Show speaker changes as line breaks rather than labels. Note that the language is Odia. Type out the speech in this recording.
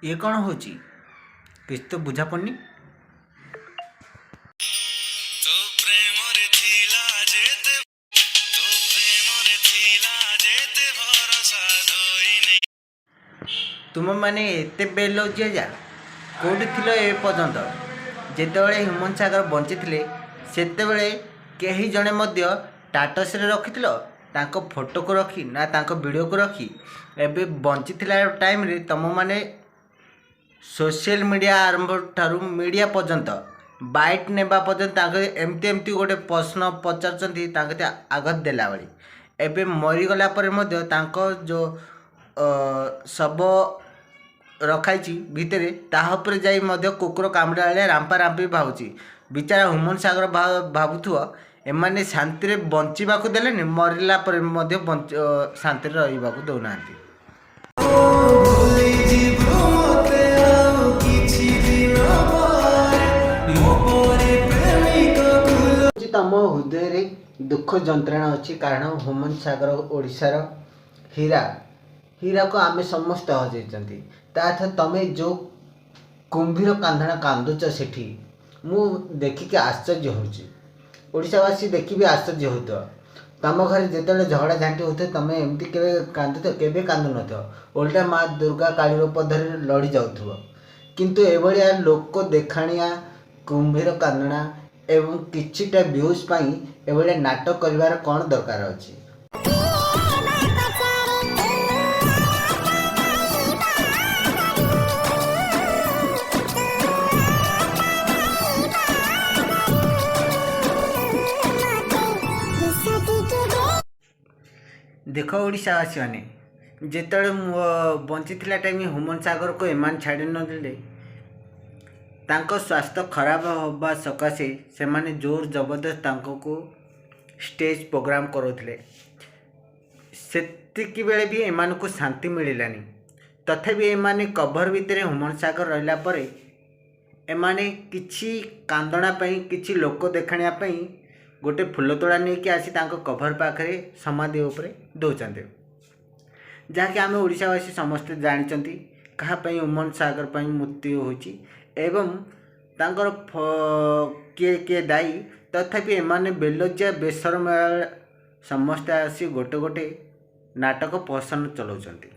ଇଏ କ'ଣ ହେଉଛି? କିଛି ତ ବୁଝା ପଡ଼ୁନି।
ତୋ ପ୍ରେମରେ ଥିଲା ଯେତେ, ତୋ ପ୍ରେମରେ ଥିଲା ଯେତେ ଭରସା ଧୋଇ ନେଇ।
ତୁମେମାନେ ଏତେ ବେଲଜ୍ଜା ଯା କେଉଁଠି ଥିଲ ଏ ପର୍ଯ୍ୟନ୍ତ? ଯେତେବେଳେ ହ୍ୟୁମାନ ସାଗର ବଞ୍ଚିଥିଲେ, ସେତେବେଳେ କେହି ଜଣେ ମଧ୍ୟ ଷ୍ଟାଟସ୍ରେ ରଖିଥିଲ ତାଙ୍କ ଫଟୋକୁ ରଖି ନା ତାଙ୍କ ଭିଡ଼ିଓକୁ ରଖି? ଏବେ ବଞ୍ଚିଥିଲା ଟାଇମ୍ରେ ତୁମମାନେ ସୋସିଆଲ ମିଡ଼ିଆ ଆରମ୍ଭ ଠାରୁ ମିଡ଼ିଆ ପର୍ଯ୍ୟନ୍ତ, ବାଇଟ୍ ନେବା ପର୍ଯ୍ୟନ୍ତ ତାଙ୍କ ଏମିତି ଏମିତି ଗୋଟେ ପ୍ରଶ୍ନ ପଚାରୁଛନ୍ତି ତାଙ୍କ ଆଘାତ ଦେଲା ଭଳି। ଏବେ ମରିଗଲା ପରେ ମଧ୍ୟ ତାଙ୍କ ଯେଉଁ ଶବ ରଖାଇଛି ଭିତରେ, ତାହା ଉପରେ ଯାଇ ମଧ୍ୟ କୁକୁର କାମୁଡ଼ା ଭଳିଆ ରାମ୍ପା ରାମ୍ପି ଭାବୁଛି। ବିଚାରା ହ୍ୟୁମାନ ସାଗର ଭାବୁଥିବ, ଏମାନେ ଶାନ୍ତିରେ ବଞ୍ଚିବାକୁ ଦେଲେନି, ମରିଲା ପରେ ମଧ୍ୟ ଶାନ୍ତିରେ ରହିବାକୁ ଦେଉନାହାନ୍ତି।
ଭୁଲିଯିବୁ ମତେ ଆଉ କିଛି ଦିନ ପରେ, ମୋ ପରି ପ୍ରେମିକକୁ।
ହଉଛି ତମ ହୃଦୟରେ ଦୁଃଖ ଯନ୍ତ୍ରଣା ଅଛି, କାରଣ ହ୍ୟୁମାନ ସାଗର ଓଡ଼ିଶାର ହୀରା, ହୀରାକୁ ଆମେ ସମସ୍ତେ ହଜେଇଛନ୍ତି। ତା ଅର୍ଥ ତମେ ଯେଉଁ କୁମ୍ଭୀର କାନ୍ଧଣା କାନ୍ଦୁଛ ସେଠି, ମୁଁ ଦେଖିକି ଆଶ୍ଚର୍ଯ୍ୟ ହେଉଛି। ଓଡ଼ିଶାବାସୀ ଦେଖି ବି ଆଶ୍ଚର୍ଯ୍ୟ ହେଉଥିବ। ତମ ଘରେ ଯେତେବେଳେ ଝଗଡ଼ା ଝାଣ୍ଟି ହେଉଥିବ, ତମେ ଏମିତି କେବେ କାନ୍ଦୁଥିବ? କେବେ କାନ୍ଦୁନଥିବ। ଓଲଟା ମା ଦୁର୍ଗା କାଳୀ ରୂପ ଧରି ଲଢ଼ି ଯାଉଥିବ। କିନ୍ତୁ ଏଭଳିଆ ଲୋକ ଦେଖାଣିଆ କୁମ୍ଭୀର କାନ୍ଦଣା ଏବଂ କିଛିଟା ଭ୍ୟୁଜ୍ ପାଇଁ ଏଭଳିଆ ନାଟକ କରିବାର କ'ଣ ଦରକାର ଅଛି? ଦେଖ ଓଡ଼ିଶାବାସୀମାନେ, ଯେତେବେଳେ ମୁଁ ବଞ୍ଚିଥିଲା ଟାଇମ୍ ହ୍ୟୁମାନ ସାଗରକୁ ଏମାନେ ଛାଡ଼ି ନଦେଲେ। ତାଙ୍କ ସ୍ୱାସ୍ଥ୍ୟ ଖରାପ ହେବା ସକାଶେ ସେମାନେ ଜୋର ଜବରଦସ୍ତ ତାଙ୍କକୁ ଷ୍ଟେଜ୍ ପ୍ରୋଗ୍ରାମ୍ କରାଉଥିଲେ। ସେତିକି ବେଳେ ବି ଏମାନଙ୍କୁ ଶାନ୍ତି ମିଳିଲାନି। ତଥାପି ଏମାନେ କଭର ଭିତରେ ହ୍ୟୁମାନ ସାଗର ରହିଲା ପରେ ଏମାନେ କିଛି କାନ୍ଦଣା ପାଇଁ, କିଛି ଲୋକ ଦେଖାଣିବା ପାଇଁ ଗୋଟେ ଫୁଲ ତୋଡ଼ା ନେଇକି ଆସି ତାଙ୍କ କଭର ପାଖରେ ସମାଧି ଉପରେ ଦେଉଛନ୍ତି, ଯାହାକି ଆମେ ଓଡ଼ିଶାବାସୀ ସମସ୍ତେ ଜାଣିଛନ୍ତି କାହା ପାଇଁ, ହ୍ୟୁମାନ ସାଗର ପାଇଁ ମୃତ୍ୟୁ ହୋଇଛି ଏବଂ ତାଙ୍କର କିଏ କିଏ ଦାୟୀ। ତଥାପି ଏମାନେ ବେଲଜ୍ଜା ବେସରମ ସମସ୍ତେ ଆସି ଗୋଟେ ଗୋଟେ ନାଟକ ପ୍ରହସନ ଚଲାଉଛନ୍ତି।